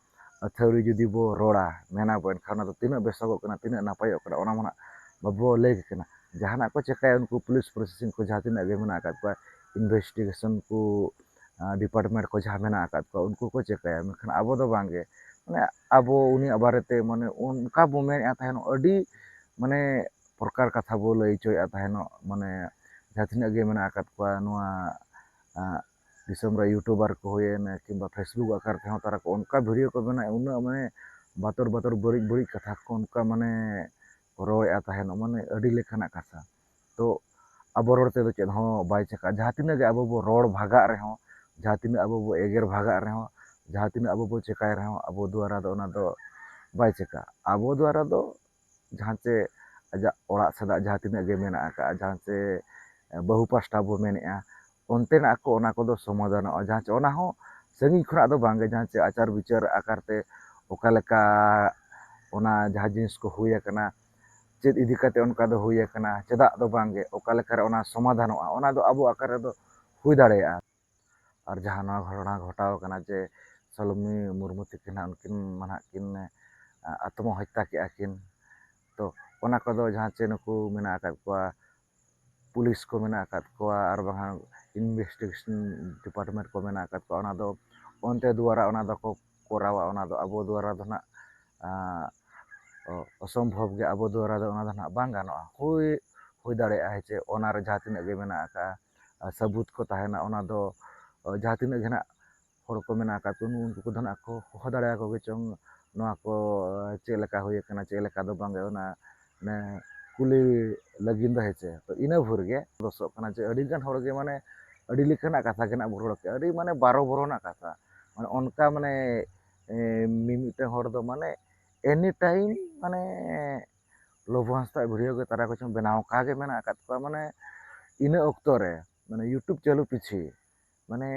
ᱟᱹᱛᱷᱟᱹᱣᱲᱤ ᱡᱩᱫᱤ ᱵᱚ ᱨᱚᱲᱟ, ᱢᱮᱱᱟᱵᱚ, ᱮᱱᱠᱷᱟᱱ ᱚᱱᱟ ᱫᱚ ᱛᱤᱱᱟᱹᱜ ᱵᱮᱥᱚᱜᱚᱜ ᱠᱟᱱᱟ, ᱛᱤᱱᱟᱹᱜ ᱱᱟᱯᱟᱭᱚᱜ ᱠᱟᱱᱟ, ᱚᱱᱟ ᱢᱟ ᱱᱟᱦᱟᱜ ᱵᱟᱵᱚ ᱞᱟᱹᱭ ᱠᱮ ᱠᱟᱱᱟ᱾ ᱡᱟᱦᱟᱱᱟᱜ ᱠᱚ ᱪᱮᱠᱟᱭᱟ ᱩᱱᱠᱩ ᱯᱩᱞᱤᱥ ᱯᱨᱚᱥᱟᱥᱚᱱ ᱠᱚ ᱡᱟᱦᱟᱸ ᱛᱤᱱᱟᱹᱜ ᱜᱮ ᱢᱮᱱᱟᱜ ᱟᱠᱟᱫ ᱠᱚᱣᱟ, ᱤᱱᱵᱷᱮᱥᱴᱤᱜᱮᱥᱚᱱ ᱠᱚ, ᱟᱸ, ᱰᱤᱯᱟᱨᱴᱢᱮᱱᱴ ᱠᱚ ᱡᱟᱦᱟᱸ ᱢᱮᱱᱟᱜ ᱟᱠᱟᱫ ᱠᱚᱣᱟ, ᱩᱱᱠᱩ ᱠᱚ ᱪᱮᱠᱟᱭᱟ᱾ ᱢᱮᱱᱠᱷᱟᱱ ᱟᱵᱚ ᱫᱚ ᱵᱟᱝᱜᱮ, ᱢᱟᱱᱮ ᱟᱵᱚ ᱩᱱᱤᱭᱟᱜ ᱵᱟᱨᱮᱛᱮ ᱢᱟᱱᱮ ᱚᱱᱠᱟ ᱵᱚ ᱢᱮᱱᱮᱫᱼᱟ ᱛᱟᱦᱮᱱ, ᱟᱹᱰᱤ ᱢᱟᱱᱮ ᱯᱨᱚᱠᱟᱨ ᱠᱟᱛᱷᱟ ᱵᱚ ᱞᱟᱹᱭ ᱦᱚᱪᱚᱭᱮᱫᱼᱟ ᱛᱟᱦᱮᱱᱚᱜ, ᱢᱟᱱᱮ ᱡᱟᱦᱟᱸ ᱛᱤᱱᱟᱹᱜ ᱜᱮ ᱢᱮᱱᱟᱜ ᱟᱠᱟᱫ ᱠᱚᱣᱟ ᱱᱚᱣᱟ, ᱟᱸ, ᱫᱤᱥᱚᱢ ᱨᱮ ᱭᱩᱴᱩᱵᱟᱨ ᱠᱚ ᱦᱩᱭᱮᱱ ᱠᱤᱝᱵᱟ ᱯᱷᱮᱥᱵᱩᱠ ᱟᱠᱟᱨ ᱛᱮᱦᱚᱸ ᱛᱟᱨᱟ ᱠᱚ ᱚᱱᱠᱟ ᱵᱷᱤᱰᱤᱭᱳ ᱠᱚ ᱵᱮᱱᱟᱣᱮᱫᱼᱟ, ᱩᱱᱟᱹᱜ ᱢᱟᱱᱮ ᱵᱟᱛᱚᱨ ᱵᱟᱛᱚᱨ ᱵᱟᱹᱲᱤᱡ ᱵᱟᱹᱲᱤᱡ ᱠᱟᱛᱷᱟ ᱠᱚ ᱚᱱᱠᱟ ᱢᱟᱱᱮ ᱠᱚ ᱨᱚᱲᱮᱫᱼᱟ ᱛᱟᱦᱮᱱᱚᱜ, ᱢᱟᱱᱮ ᱟᱹᱰᱤ ᱞᱮᱠᱟᱱᱟᱜ ᱠᱟᱛᱷᱟ᱾ ᱛᱚ ᱟᱵᱚ ᱨᱚᱲ ᱛᱮᱫᱚ ᱪᱮᱫ ᱦᱚᱸ ᱵᱟᱭ ᱪᱮᱠᱟᱜᱼᱟ᱾ ᱡᱟᱦᱟᱸ ᱛᱤᱱᱟᱹᱜ ᱜᱮ ᱟᱵᱚ ᱵᱚ ᱨᱚᱲ ᱵᱷᱟᱜᱟᱜ ᱨᱮᱦᱚᱸ, ᱡᱟᱦᱟᱸ ᱛᱤᱱᱟᱹᱜ ᱟᱵᱚ ᱵᱚ ᱮᱜᱮᱨ ᱵᱷᱟᱜᱟᱜ ᱨᱮᱦᱚᱸ, ᱡᱟᱦᱟᱸ ᱛᱤᱱᱟᱹᱜ ᱟᱵᱚ ᱵᱚ ᱪᱮᱠᱟᱭ ᱨᱮᱦᱚᱸ, ᱟᱵᱚ ᱫᱩᱣᱟᱨᱟ ᱫᱚ ᱚᱱᱟ ᱫᱚ ᱵᱟᱭ ᱪᱮᱠᱟᱜᱼᱟ᱾ ᱟᱵᱚ ᱫᱩᱣᱟᱨᱟ ᱫᱚ ᱡᱟᱦᱟᱸ ᱪᱮ ᱟᱡᱟᱜ ᱚᱲᱟᱜ ᱥᱮᱫᱟᱜ ᱡᱟᱦᱟᱸ ᱛᱤᱱᱟᱹᱜ ᱜᱮ ᱢᱮᱱᱟᱜ ᱟᱠᱟᱫᱼᱟ, ᱡᱟᱦᱟᱸ ᱪᱮ ᱵᱟᱹᱦᱩ ᱯᱟᱥᱴᱟ ᱵᱚ ᱢᱮᱱᱮᱫᱼᱟ, ᱚᱱᱛᱮᱱᱟᱜ ᱠᱚ ᱚᱱᱟ ᱠᱚᱫᱚ ᱥᱚᱢᱟᱫᱷᱟᱱᱚᱜᱼᱟ᱾ ᱡᱟᱦᱟᱸ ᱪᱮ ᱚᱱᱟ ᱦᱚᱸ ᱥᱟᱺᱜᱤᱧ ᱠᱷᱚᱱᱟᱜ ᱫᱚ ᱵᱟᱝᱜᱮ, ᱡᱟᱦᱟᱸ ᱪᱮ ᱟᱪᱟᱨ ᱵᱤᱪᱟᱹᱨ ᱟᱠᱟᱨ ᱛᱮ ᱚᱠᱟ ᱞᱮᱠᱟ ᱚᱱᱟ ᱡᱟᱦᱟᱸ ᱡᱤᱱᱤᱥ ᱠᱚ ᱦᱩᱭ ᱟᱠᱟᱱᱟ, ᱪᱮᱫ ᱤᱫᱤ ᱠᱟᱛᱮ ᱚᱱᱠᱟ ᱫᱚ ᱦᱩᱭ ᱟᱠᱟᱱᱟ, ᱪᱮᱫᱟᱜ ᱫᱚ ᱵᱟᱝᱜᱮ, ᱚᱠᱟ ᱞᱮᱠᱟᱨᱮ ᱚᱱᱟ ᱥᱚᱢᱟᱫᱷᱟᱱᱚᱜᱼᱟ, ᱚᱱᱟ ᱫᱚ ᱟᱵᱚ ᱟᱠᱟᱨ ᱨᱮᱫᱚ ᱦᱩᱭ ᱫᱟᱲᱮᱭᱟᱜᱼᱟ᱾ ᱟᱨ ᱡᱟᱦᱟᱸ ᱱᱚᱣᱟ ᱜᱷᱚᱴᱚᱱᱟ ᱜᱷᱚᱴᱟᱣ ᱠᱟᱱᱟ ᱡᱮ ᱥᱟᱞᱚᱢᱤ ᱢᱩᱨᱢᱩ ᱛᱤᱠᱤᱱ ᱦᱟᱸᱜ ᱩᱱᱠᱤᱱ ᱢᱟ ᱱᱟᱦᱟᱜ ᱠᱤᱱ, ᱟ, ᱟᱛᱢᱚ ᱦᱚᱛᱛᱟ ᱠᱮᱜᱼᱟ ᱠᱤᱱ, ᱛᱚ ᱚᱱᱟ ᱠᱚᱫᱚ ᱡᱟᱦᱟᱸ ᱪᱮ ᱱᱩᱠᱩ ᱢᱮᱱᱟᱜ ᱟᱠᱟᱫ ᱠᱚᱣᱟ, ᱯᱩᱞᱤᱥ ᱠᱚ ᱢᱮᱱᱟᱜ ᱟᱠᱟᱫ ᱠᱚᱣᱟ, ᱟᱨ ᱵᱟᱝ ᱤᱱᱵᱷᱮᱥᱴᱤᱜᱮᱥᱚᱱ ᱰᱤᱯᱟᱨᱴᱢᱮᱱᱴ ᱠᱚ ᱢᱮᱱᱟᱜ ᱟᱠᱟᱫ ᱠᱚᱣᱟ, ᱚᱱᱟ ᱫᱚ ᱚᱱᱛᱮ ᱫᱩᱣᱟᱨᱟ ᱚᱱᱟ ᱫᱚᱠᱚ ᱠᱚᱨᱟᱣᱟ, ᱚᱱᱟ ᱫᱚ ᱟᱵᱚ ᱫᱩᱣᱟᱨᱟ ᱫᱚ ᱱᱟᱜ, ᱟ, ᱚ-, ᱚᱥᱚᱢᱵᱷᱚᱵ ᱜᱮ, ᱟᱵᱚ ᱫᱩᱣᱟᱨᱟ ᱫᱚ ᱚᱱᱟ ᱫᱚ ᱱᱟᱜ ᱵᱟᱝ ᱜᱟᱱᱚᱜᱼᱟ᱾ ᱦᱩᱭ, ᱦᱩᱭ ᱫᱟᱲᱮᱭᱟᱜᱼᱟ, ᱦᱮᱸ ᱪᱮ, ᱚᱱᱟ ᱨᱮ ᱡᱟᱦᱟᱸ ᱛᱤᱱᱟᱹᱜ ᱜᱮ ᱢᱮᱱᱟᱜ ᱟᱠᱟᱫᱼᱟ, ᱟ, ᱥᱟᱹᱵᱩᱛ ᱠᱚ ᱛᱟᱦᱮᱱᱟ, ᱚᱱᱟ ᱫᱚ, ᱚ, ᱡᱟᱦᱟᱸ ᱛᱤᱱᱟᱹᱜ ᱜᱮ ᱱᱟᱜ ᱦᱚᱲ ᱠᱚ ᱢᱮᱱᱟᱜ ᱟᱠᱟᱫ ᱠᱚ, ᱩᱱᱠᱩ ᱠᱚᱫᱚ ᱱᱟᱜ ᱠᱚ ᱦᱚᱦᱚ ᱫᱟᱲᱮᱭᱟᱠᱚ ᱜᱮ ᱪᱚᱝ, ᱱᱚᱣᱟ ᱠᱚ ᱪᱮᱫ ᱞᱮᱠᱟ ᱦᱩᱭ ᱟᱠᱟᱱᱟ, ᱪᱮᱫ ᱞᱮᱠᱟ ᱫᱚ ᱵᱟᱝᱜᱮ, ᱚᱱᱟ ᱢᱟᱱᱮ ᱠᱩᱞᱤ ᱞᱟᱹᱜᱤᱫ ᱫᱚ, ᱦᱮᱸ ᱪᱮ᱾ ᱛᱚ ᱤᱱᱟᱹ ᱵᱷᱳᱨ ᱜᱮ ᱫᱚᱥᱚᱜ ᱠᱟᱱᱟ ᱡᱮ ᱟᱹᱰᱤ ᱜᱟᱱ ᱦᱚᱲ ᱜᱮ ᱢᱟᱱᱮ ᱟᱹᱰᱤ ᱞᱮᱠᱟᱱᱟᱜ ᱠᱟᱛᱷᱟ ᱜᱮ ᱱᱟᱜ ᱵᱚ ᱨᱚᱲ ᱠᱮᱜᱼᱟ, ᱟᱹᱰᱤ ᱢᱟᱱᱮ ᱵᱟᱨᱚ ᱵᱚᱨᱚᱱᱟᱜ ᱠᱟᱛᱷᱟ᱾ ᱢᱟᱱᱮ ᱚᱱᱠᱟ ᱢᱟᱱᱮ ᱮ, ᱢᱤᱢᱤᱫᱴᱟᱝ ᱦᱚᱲ ᱫᱚ ᱢᱟᱱᱮ ᱮᱱᱤ ᱴᱟᱭᱤᱢ ᱢᱟᱱᱮ ᱞᱚᱵᱚ ᱦᱟᱸᱥᱫᱟ ᱵᱷᱤᱰᱤᱭᱳ ᱜᱮ ᱛᱟᱨᱟ ᱠᱚᱪᱚᱝ ᱵᱮᱱᱟᱣ ᱟᱠᱟᱫ ᱜᱮ ᱢᱮᱱᱟᱜ ᱟᱠᱟᱫ ᱠᱚᱣᱟ᱾ ᱢᱟᱱᱮ ᱤᱱᱟᱹ ᱚᱠᱛᱚ ᱨᱮ ᱢᱟᱱᱮ YouTube ᱪᱟᱹᱞᱩ ᱯᱤᱪᱷᱤ ᱢᱟᱱᱮ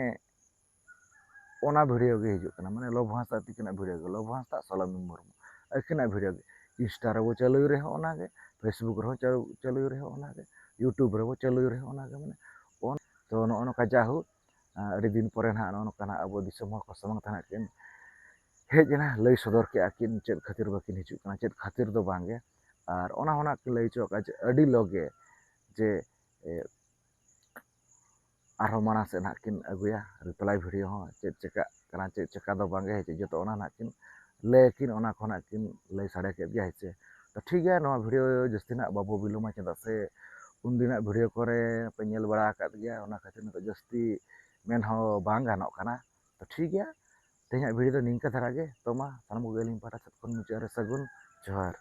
ᱚᱱᱟ ᱵᱷᱤᱰᱤᱭᱳ ᱜᱮ ᱦᱤᱡᱩᱜ ᱠᱟᱱᱟ, ᱢᱟᱱᱮ ᱞᱚᱵᱚ ᱦᱟᱸᱥᱫᱟ ᱛᱤᱠᱤᱱᱟᱜ ᱵᱷᱤᱰᱤᱭᱳ ᱜᱮ, ᱞᱚᱵᱚ ᱦᱟᱸᱥᱫᱟ ᱥᱚᱞᱚᱢᱤ ᱢᱩᱨᱢᱩ ᱟᱹᱠᱤᱱᱟᱜ ᱵᱷᱤᱰᱤᱭᱳ ᱜᱮ᱾ Insta ᱨᱮᱵᱚ ᱪᱟᱹᱞᱩᱭ ᱨᱮᱦᱚᱸ ᱚᱱᱟᱜᱮ, Facebook ᱨᱮᱦᱚᱸ ᱪᱟᱹᱞᱩ, ᱪᱟᱹᱞᱩᱭ ᱨᱮᱦᱚᱸ ᱚᱱᱟᱜᱮ, YouTube ᱨᱮᱵᱚ ᱪᱟᱹᱞᱩᱭ ᱨᱮᱦᱚᱸ ᱚᱱᱟᱜᱮ᱾ ᱢᱟᱱᱮ ᱚᱱ-, ᱛᱚ ᱱᱚᱜᱼᱚ ᱱᱚᱝᱠᱟ ᱡᱟᱦᱳᱠ, ᱟᱹᱰᱤ ᱫᱤᱱ ᱯᱚᱨᱮ ᱱᱟᱦᱟᱜ ᱱᱚᱜᱼᱚ ᱱᱚᱝᱠᱟ ᱱᱟᱦᱟᱜ ᱟᱵᱚ ᱫᱤᱥᱚᱢ ᱦᱚᱲ ᱠᱚ ᱥᱟᱢᱟᱝ ᱛᱮ ᱱᱟᱦᱟᱜ ᱠᱤᱱ ᱦᱮᱡ ᱮᱱᱟ, ᱞᱟᱹᱭ ᱥᱚᱫᱚᱨ ᱠᱮᱜᱼᱟ ᱠᱤᱱ ᱪᱮᱫ ᱠᱷᱟᱹᱛᱤᱨ ᱵᱟᱹᱠᱤᱱ ᱦᱤᱡᱩᱜ ᱠᱟᱱᱟ, ᱪᱮᱫ ᱠᱷᱟᱹᱛᱤᱨ ᱫᱚ ᱵᱟᱝᱜᱮ᱾ ᱟᱨ ᱚᱱᱟ ᱦᱚᱸ ᱱᱟᱦᱟᱜ ᱠᱤᱱ ᱞᱟᱹᱭ ᱦᱚᱪᱚ ᱟᱠᱟᱫ ᱡᱮ ᱟᱹᱰᱤ ᱞᱚᱜᱮ ᱡᱮ, ᱮ, ᱟᱨᱦᱚᱸ ᱢᱟᱲᱟᱝ ᱥᱮᱫ ᱱᱟᱦᱟᱜ ᱠᱤᱱ ᱟᱹᱜᱩᱭᱟ ᱨᱤᱯᱞᱟᱭ ᱵᱷᱤᱰᱤᱭᱳ ᱦᱚᱸ, ᱪᱮᱫ ᱪᱮᱠᱟᱜ ᱠᱟᱱᱟ, ᱪᱮᱫ ᱪᱮᱠᱟ ᱫᱚ ᱵᱟᱝᱜᱮ, ᱦᱮᱸ ᱪᱮ, ᱡᱚᱛᱚ ᱚᱱᱟ ᱱᱟᱦᱟᱜ ᱠᱤᱱ ᱞᱟᱹᱭ ᱟᱹᱠᱤᱱ, ᱚᱱᱟ ᱠᱚ ᱱᱟᱦᱟᱜ ᱠᱤᱱ ᱞᱟᱹᱭ ᱥᱟᱰᱮ ᱠᱮᱫ ᱜᱮᱭᱟ, ᱦᱮᱸ ᱪᱮ᱾ ᱛᱚ ᱴᱷᱤᱠ ᱜᱮᱭᱟ, ᱱᱚᱣᱟ ᱵᱷᱤᱰᱤᱭᱳ ᱡᱟᱹᱥᱛᱤ ᱱᱟᱦᱟᱜ ᱵᱟᱵᱚ ᱵᱤᱞᱚᱢᱟ, ᱪᱮᱫᱟᱜ ᱥᱮ ᱩᱱᱫᱤᱱᱟᱜ ᱵᱷᱤᱰᱤᱭᱳ ᱠᱚᱨᱮ ᱯᱮ ᱧᱮᱞ ᱵᱟᱲᱟ ᱟᱠᱟᱫ ᱜᱮᱭᱟ, ᱚᱱᱟ ᱠᱷᱟᱹᱛᱤᱨ ᱱᱤᱛᱚᱜ ᱡᱟᱹᱥᱛᱤ ᱢᱮᱱ ᱦᱚᱸ ᱵᱟᱝ ᱜᱟᱱᱚᱜ ᱠᱟᱱᱟ᱾ ᱛᱚ ᱴᱷᱤᱠ ᱜᱮᱭᱟ, ᱛᱮᱦᱮᱧᱟᱜ ᱵᱷᱤᱰᱤᱭᱳ ᱫᱚ ᱱᱤᱝᱠᱟᱹ ᱫᱷᱟᱨᱟ ᱜᱮ᱾ ᱛᱚ ᱢᱟ ᱥᱟᱱᱟᱢ ᱠᱚᱜᱮ ᱟᱹᱞᱤᱧ ᱯᱟᱦᱴᱟ ᱥᱮᱫ ᱠᱷᱚᱱ ᱢᱩᱪᱟᱹᱫ ᱨᱮ ᱥᱟᱹᱜᱩᱱ ᱡᱚᱦᱟᱨ᱾